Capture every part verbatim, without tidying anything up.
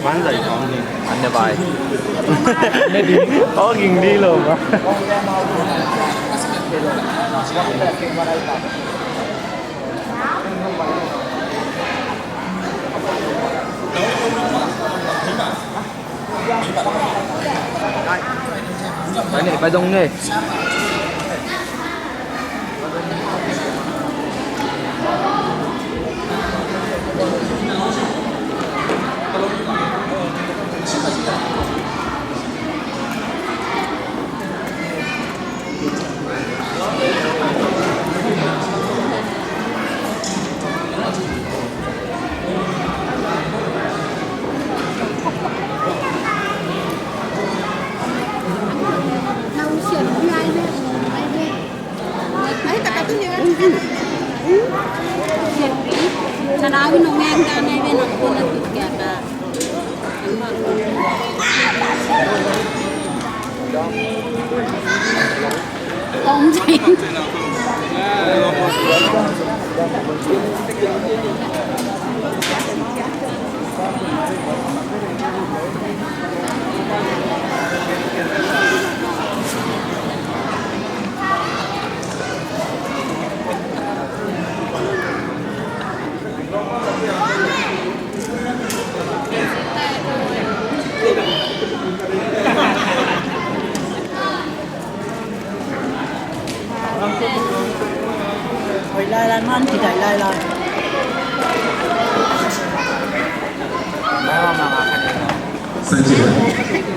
Man zai kong ging an ne bai. Kong ging di lo ba. Bai ne, bai dong ne. Hoih lailai, man kidai lailai.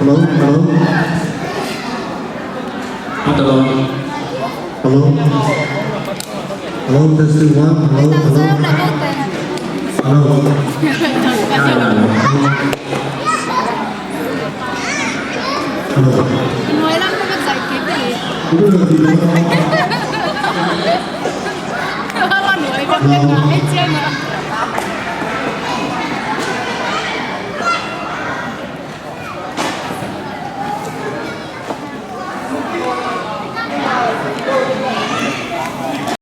Hello, hello. Hello. Hello. Hello, testing one. Hello, hello. Hello. Hello. Hello.